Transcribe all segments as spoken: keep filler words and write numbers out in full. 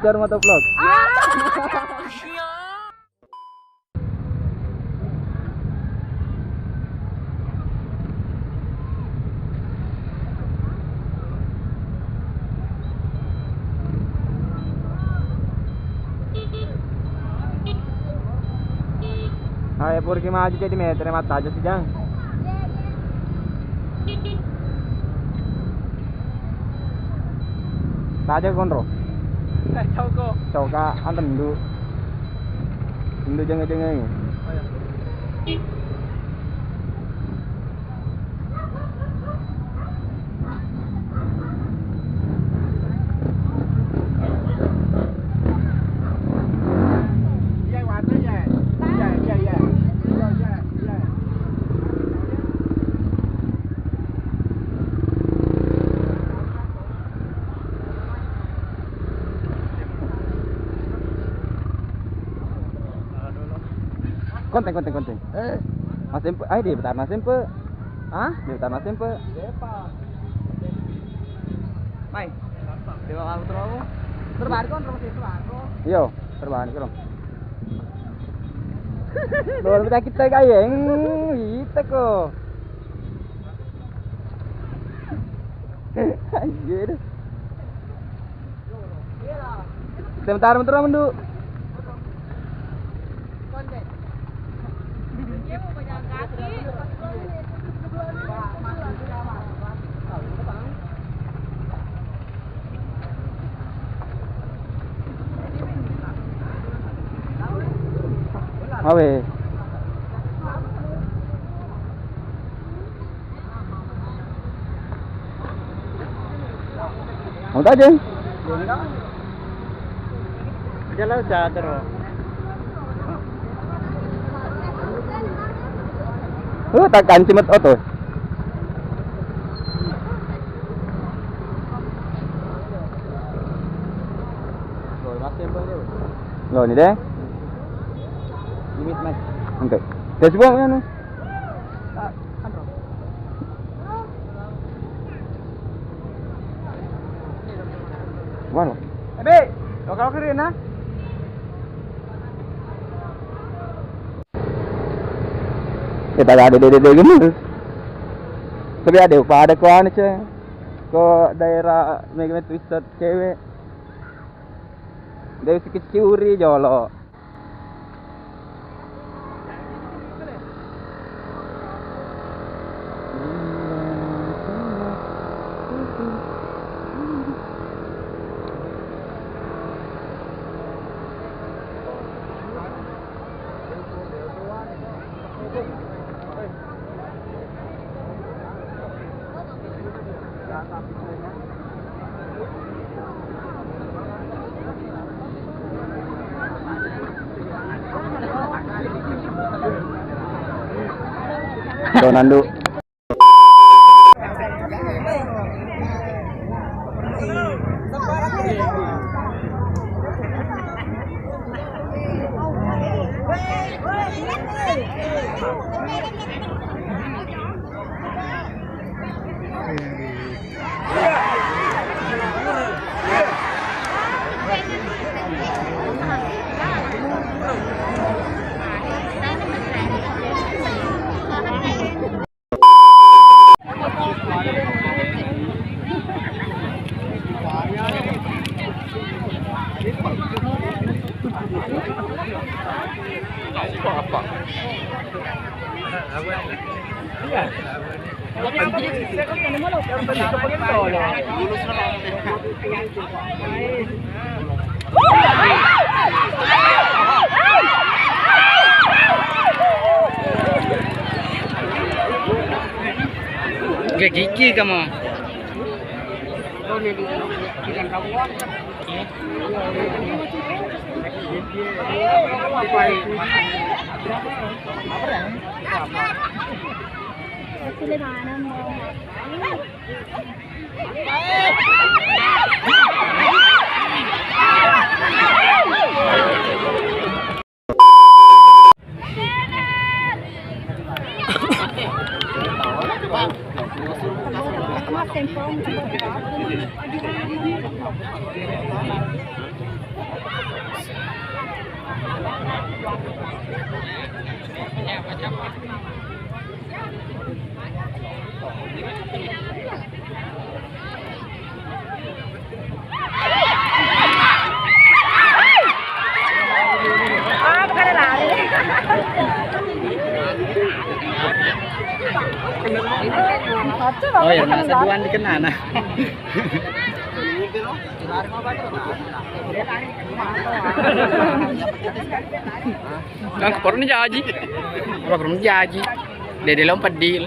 Jar motovlog. Ayo purki maju jadi meter mata aja sih, Jang. Taja konro. Eh, coba. Coba, anten du. Indu jenge-jenge. Oh, iya. Konten, konten, konten. Eh. Mas Empe, ayo di Betara Mas Empe. Hah? Di Betara Mas Empe. Mai. Dewa malu terus. Terbalik kan, terus itu aku. Iyo, terbalik, Bro. Lo kita, kita gayeng, kita ko. Anjir. Sementara, sementara, Mendu. Awe. Mau tajeng? Jalan sadar. Uh, tak kanci met oto. Lo ini deh. Limit, Mas. Oke. Facebook ya, nih. Walo. Ebe, lokal keren, nah. Kita gak ada dede-dede gini. Tapi ada pada ko anu, Ceng. Ko daerah Megamed Resort cewek. Dari Sikicuri jolo. Tuh, Nandu. Oke, kiki kamu. Oh ya, masa duan dikenana. Kan koron jaji. Apa koron jaji? Dede lompat deal.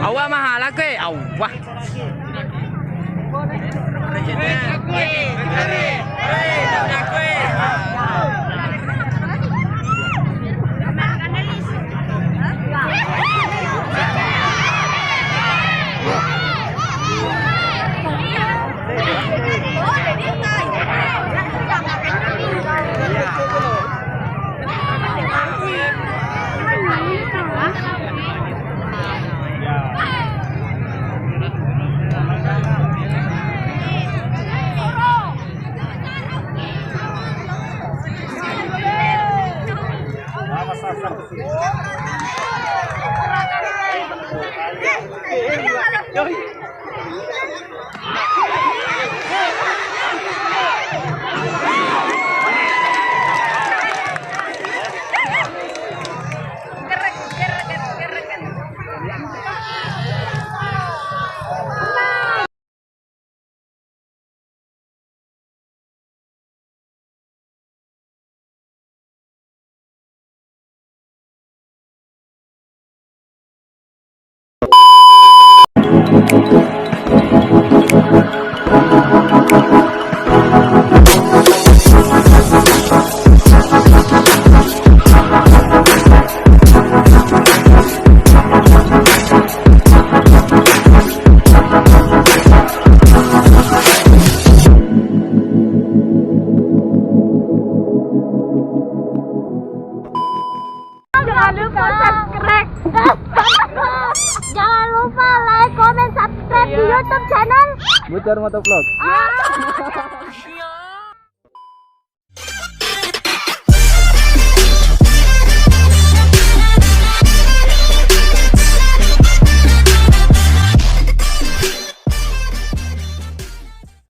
Awa mahala ke, awa. Jangan lupa subscribe. Jangan lupa like, comment, subscribe di YouTube channel Bucar Motovlog. Ah.